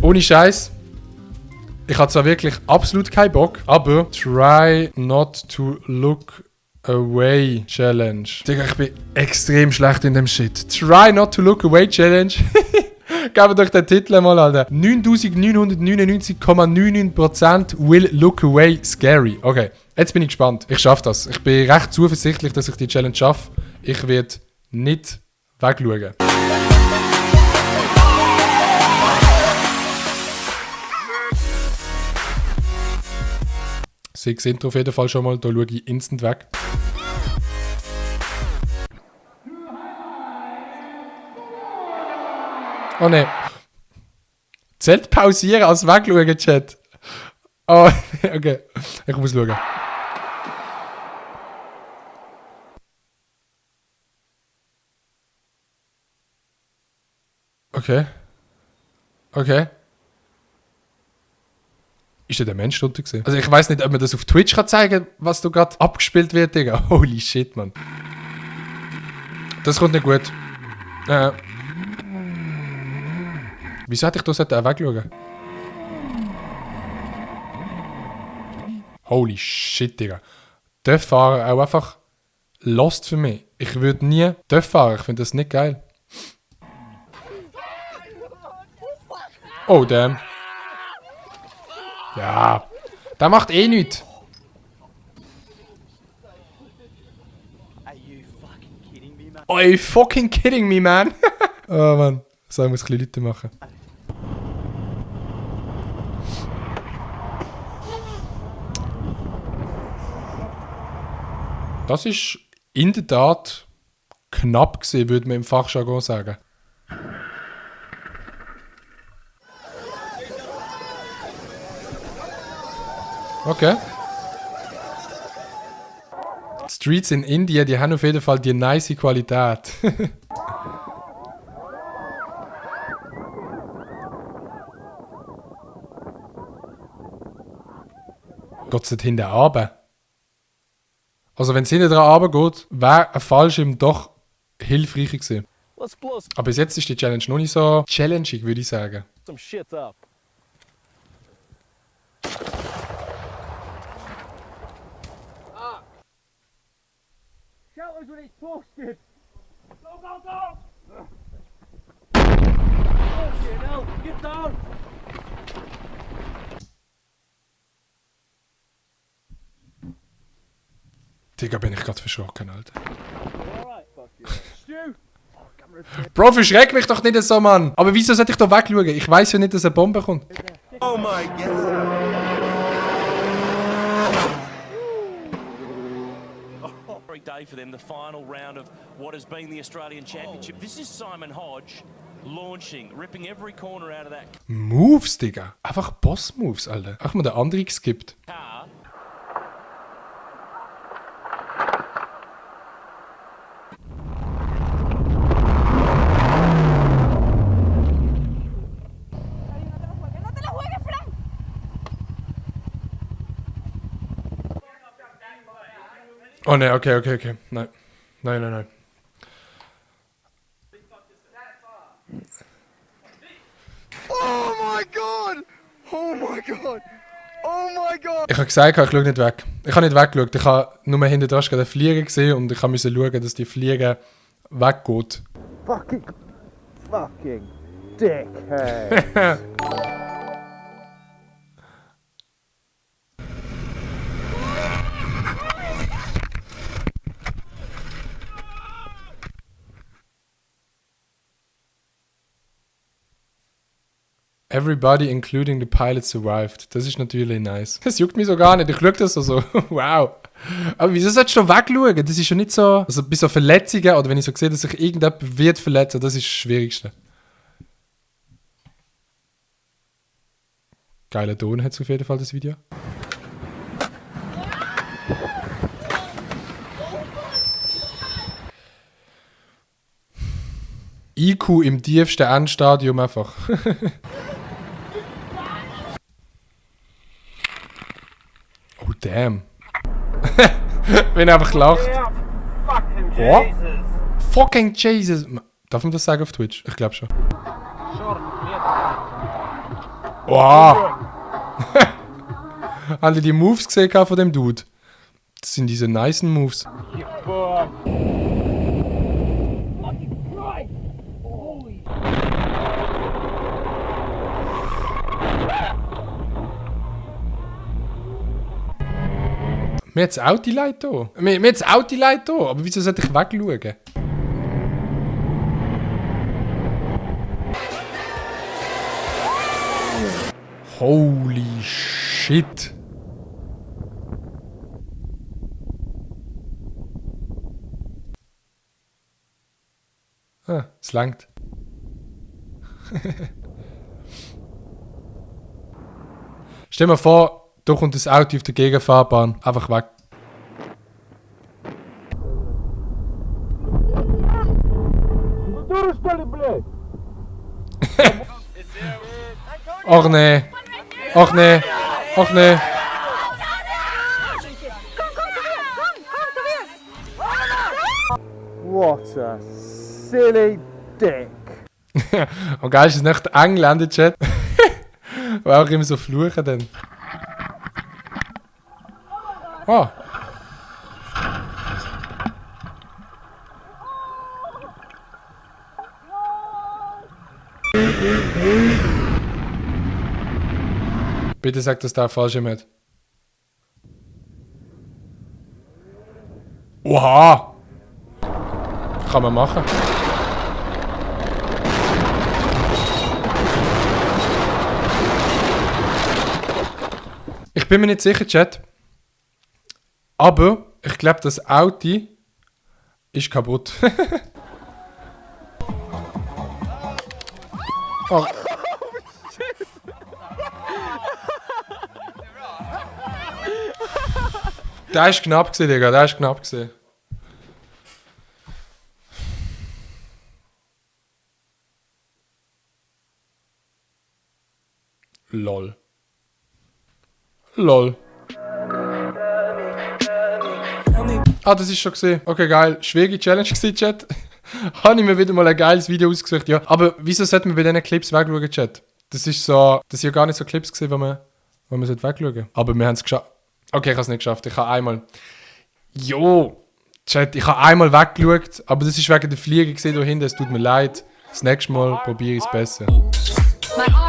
Ohne Scheiß. Ich habe zwar wirklich absolut keinen Bock, aber Try not to look away Challenge. Digga, ich bin extrem schlecht in dem Shit. Try not to look away Challenge. Gebt euch den Titel mal, Alter. 9999,99% will look away scary. Okay, jetzt bin ich gespannt. Ich schaffe das. Ich bin recht zuversichtlich, dass ich die Challenge schaffe. Ich werde nicht wegschauen. Sechs Intro auf jeden Fall schon mal. Da schaue ich instant weg. Oh ne. Zählt pausieren als wegschauen, Chat. Oh, okay. Ich muss schauen. Okay. Okay. Ist der Mensch drunter gesehen? Also ich weiß nicht, ob man das auf Twitch kann zeigen, was da gerade abgespielt wird, Digga. Holy shit, Mann. Das kommt nicht gut. Wieso hätte ich das auch wegschauen? Holy shit, Digga. Der Fahrer auch einfach lost für mich. Ich würde nie dort fahren. Ich finde das nicht geil. Oh, damn. Ja. Der macht eh nichts. Are you fucking kidding me, man? Oh, Mann. So, ich muss ein bisschen Leute machen. Das ist in der Tat knapp gewesen, würde man im Fachjargon sagen. Okay. Die Streets in Indien, die haben auf jeden Fall die nice Qualität. Geht es nicht hinten runter? Also wenn es hinten dran runtergeht, wäre ein Fallschirm doch hilfreicher gewesen. Aber bis jetzt ist die Challenge noch nicht so challenging, würde ich sagen. Some shit up. Shout us when it's posted. Go, go, go! Fucking hell, get down! Digga, bin ich gerade verschrocken, Alter. Alright, fuck you. Stu! Bro, verschreck mich doch nicht so, Mann! Aber wieso sollte ich da wegschauen? Ich weiß ja nicht, dass eine Bombe kommt. Oh my god! Great day for them, the final round of what has been the Australian Championship. This is Simon Hodge launching, ripping every corner out of that Moves, Digga. Einfach Boss-Moves, Alter. Ach, mal der andere geskippt. car. ¡No te la juegues, Frank! Oh ne, okay. Nein. Nein. Oh my god! Oh my god! Oh my god! Ich habe gesagt, ich schaue nicht weg. Ich habe nicht weggeschaut. Ich habe nur hinter dran den Flieger gesehen und ich musste schauen, dass die Flieger weggeht. Fucking dickhead. Everybody, including the pilot, survived. Das ist natürlich nice. Das juckt mich so gar nicht. Ich schaue das so. Wow. Aber wieso solltest du da wegschauen? Das ist schon nicht so... Also bei so Verletzungen oder wenn ich so sehe, dass sich irgendjemand wird verletzen, das ist das Schwierigste. Geiler Ton hat es auf jeden Fall, das Video. IQ im tiefsten Endstadium einfach. Oh, damn. Wenn er einfach lacht. Oh? Fucking Jesus. Darf man das sagen auf Twitch? Ich glaube schon. Wow! Haben die Moves gesehen von dem Dude? Das sind diese nice Moves. Mir hat das Auto-Leid hier. Mir hat das Auto-Leid hier. Aber wieso sollte ich wegschauen? Holy shit. Ah, es langt. Stell dir vor, da kommt das Auto auf der Gegenfahrbahn. Einfach weg. Ach nee. Ach nee. Ach nee. What a silly dick. Und geil ist es nicht der Engländer-Chat. Wo auch immer so fluchen dann. Ah. Bitte sag, dass der Fallschirm hat. Oha! Kann man machen. Ich bin mir nicht sicher, Chat. Aber ich glaube, das Auto ist kaputt. Oh. Der ist knapp gewesen, Digga. Der ist knapp gewesen. Lol. Lol. Ah, das ist schon gesehen. Okay, geil. Schwierige Challenge gewesen, Chat. Habe ich mir wieder mal ein geiles Video ausgesucht, ja. Aber wieso sollte man bei diesen Clips wegschauen, Chat? Das ist so... Das sind ja gar nicht so Clips gewesen, wo man wegschauen sollte. Aber wir haben es geschafft. Okay, ich habe es nicht geschafft. Ich habe einmal... Jo! Chat, ich habe einmal weggeschaut, aber das ist wegen der Fliege gesehen da hinten. Es tut mir leid. Das nächste Mal probiere ich es besser. My